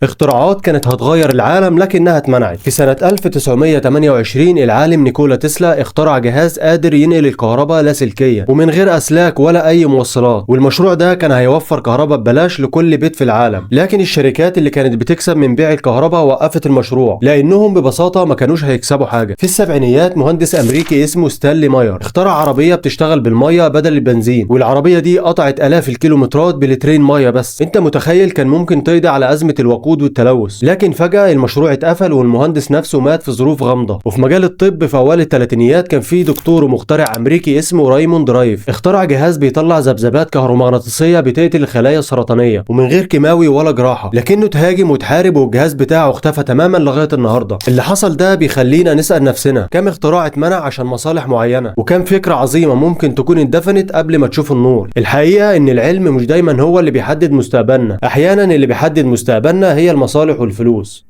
اختراعات كانت هتغير العالم لكنها اتمنعت. في سنة 1928 العالم نيكولا تسلا اخترع جهاز قادر ينقل الكهرباء لاسلكية ومن غير أسلاك ولا أي موصلات، والمشروع ده كان هيوفر كهرباء ببلاش لكل بيت في العالم. لكن الشركات اللي كانت بتكسب من بيع الكهرباء وقفت المشروع لأنهم ببساطة ما كانوش هيكسبوا حاجة. في السبعينيات مهندس أمريكي اسمه ستانلي ماير اخترع عربية بتشتغل بالمية بدل البنزين، والعربية دي قطعت آلاف الكيلومترات بلترين مية بس. انت متخيل كان ممكن تقضي على أزمة الوقود والتلوث؟ لكن فجأة المشروع اتقفل والمهندس نفسه مات في ظروف غامضة. وفي مجال الطب في أوائل الثلاثينيات كان في دكتور ومخترع أمريكي اسمه رايموند رايف اخترع جهاز بيطلع ذبذبات كهرومغناطيسية بتقتل الخلايا السرطانية ومن غير كيماوي ولا جراحة، لكنه تهاجم وتحارب والجهاز بتاعه اختفى تماما لغاية النهاردة. اللي حصل ده بيخلينا نسأل نفسنا كم اختراع اتمنع عشان مصالح معينة، وكم فكرة عظيمة ممكن تكون اندفنت قبل ما تشوف النور. الحقيقة ان العلم مش دايما هو اللي بيحدد مستقبلنا، احيانا اللي بيحدد مستقبلنا هي المصالح والفلوس.